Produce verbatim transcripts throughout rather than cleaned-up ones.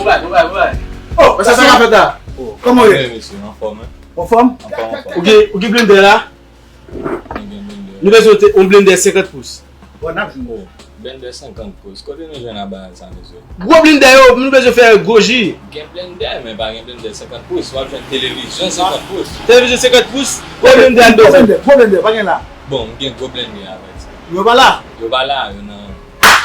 Bye, bye, bye. Oh, sa, sa ka fèt la? Oh, kòman w ye? Byen, mesye, anfòm, wi. Anfòm? Anfòm, anfòm. Ou gen, ou gen blendè la? Mwen gen blendè. Nou bezwen te, yon blendè senkant pous. Bon, n ap jwenn. Oh, blendè senkant pous. Kote nou jwenn a bagay sa, mesye? Gwo blendè yo, nou bezwen fè gwo ji. Gen blendè, men pa gen blendè senkant pous. W ap jwenn televizyon senkant pous. Televizyon senkant pous, gwo blendè a nou bezwen. Gwo blendè, gwo blendè, pa gen la. Bon, m gen gwo blendè avèk sa. Yo pa la? Yo pa la, yo nan.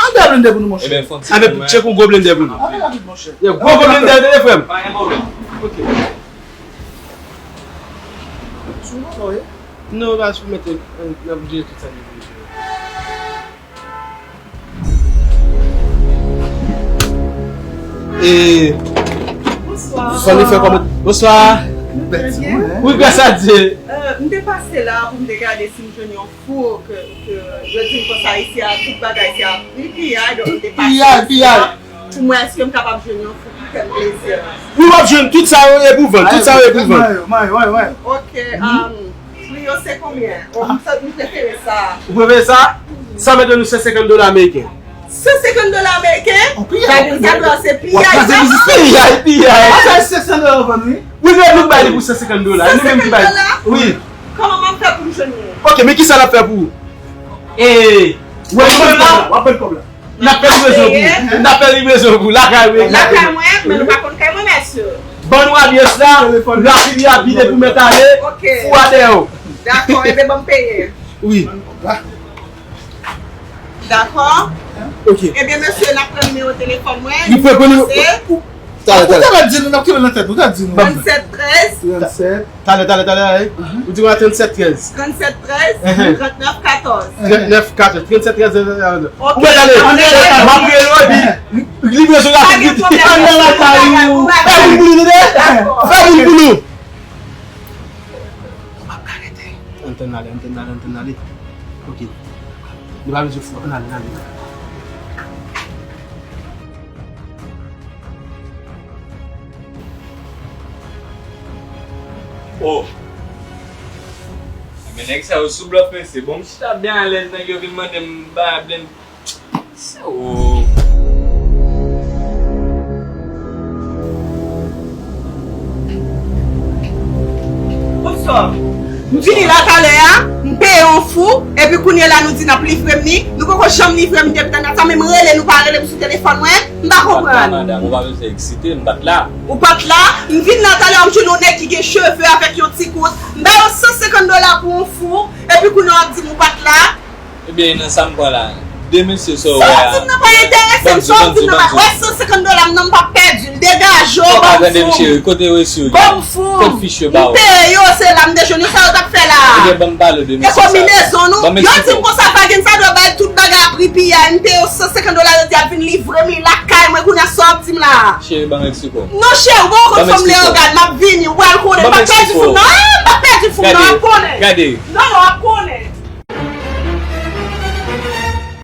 Antre blendè pou nou, monchè. Ebyen, fòk se mwen. Tcheke yon gwo blendè pou nou. Antre rapid, monchè. Yo, gwo, gwo blendè, tande, frè m. Pa gen pwoblèm. Ok. Sou mwen, wi. Non, pa sou mete, n ap jere tout sa nou vle jere. E, Bonswa. Fanmi fè kòman? Bonswa. Nou trè byen. Wi, gras a Dye. Euh, m te pase la pou m te gade si m jwenn yon fou ke, ke yo di m konsa isi a, tout bagay se a pri piyay, donk m te pase isi a pou m wè èske m kapab jwenn yon fou pou fè m plezi. Wi, w ap jwenn tout sa yo ye pou vann, tout sa yo ye pou vann. Mwen, mwen, mwen. Ok, um, pri yo se konbyen? Oh, m sa, m prefere sa. Ou prefere sa? Sa mete nou san senkant dola ameriken. San senkant dola ameriken? Gade, sa dwe se piyay, sa. Piyay, piyay. Sa se san dola vann, wi. Wi, nou, nou bay li pou san senkant dola. Nou menm ki bay. San senkant dola? Wi. Kòman m ap fè pou m jwenn li? Ok, men kisa n ap fè pou ou? E, w ap pran kòb la, w ap pran kòb la. N ap fè livrezon pou ou. N ap fè livrezon pou ou. Lakay ou. Lakay mwen, men nou pa konn kay mwen, mesye. Ban nou adyès la, rapid, rapid, epi w mèt ale, fou a dèyè w. Dakò, ebyen, ban m peye. Wi. Dakò. Ok. Ebyen, mesye, n ap pran nimewo telefòn mwen. Li pran, pran nimewo. Talè, talè. Ou ka di nou, n ap kenbe nan tèt nou, ou ka di nou. Tranntsèt trèz. Tranntsèt. Talè, talè, talè, talè. Ou di mwen tranntsèt trèz. Tranntsèt trèz, trannèf katòz. Trannèf katòz, tranntsèt trèz, trannèf katòz. Ok. Ou mèt ale. M ap rele w epi livrezon rapid, rapid. Ann nan lakay ou. Fè moun pou nou, tande. Fè moun pou nou. M ap ka rete. Ann tann ale, ann tann ale, ann tann ale. Ok. Nou pa bezwen fou, ann ale, ann ale. Oh. Men nèg sa yo sou blòf, mesye. Bon, m chita byen alèz, nèg yo vin mande m ba blen. Se ou. Bonswa. M vini la talè a, m peye yon fou, epi kounye la nou di n ap livre m li. Nou poko janm livre m depi tan dat sa, men m rele nou pa rele m sou telefòn mwen, m pa konprann. M pa t la, madanm, ou pa bezwen eksite, m pa t la. Ou pa t la? M vin la talè a, m jwenn yon nèg ki gen cheve avèk yon ti kous. M ba yo san senkant dola pou yon fou, epi kounye a w ap di m ou pa t la. Ebyen, nan sa m pran la, de mesye sa w wè a. Sa w di m nan pa enterese m, sa w di m nan pa, wè san senkant dola m nan, m p ap pèdi l. Degaje w, ban m fou. Kote resi w? Ban m fou. Kot fich yo ba w? M peye yo, se la m te jwenn yo, sa yo t ap fè la? Ebyen, ban m pale w de mesye sa. E konbinezon nou. Yo di m konsa, Vagens sa dwe bay tout bagay a pri piyay, m peye yo san senkant dola, yo di y ap vin livre m li lakay mwen, kounye a sa w ap di m la? Cheri, ban m eksplike w. Non, cheri, ou poko konn sa m leyogàn, m ap vini, ou pral konnen, m p ap pèdi fou m nan, m p ap pèdi fou m nan, w ap konnen. Gade. Non, non, w ap konnen.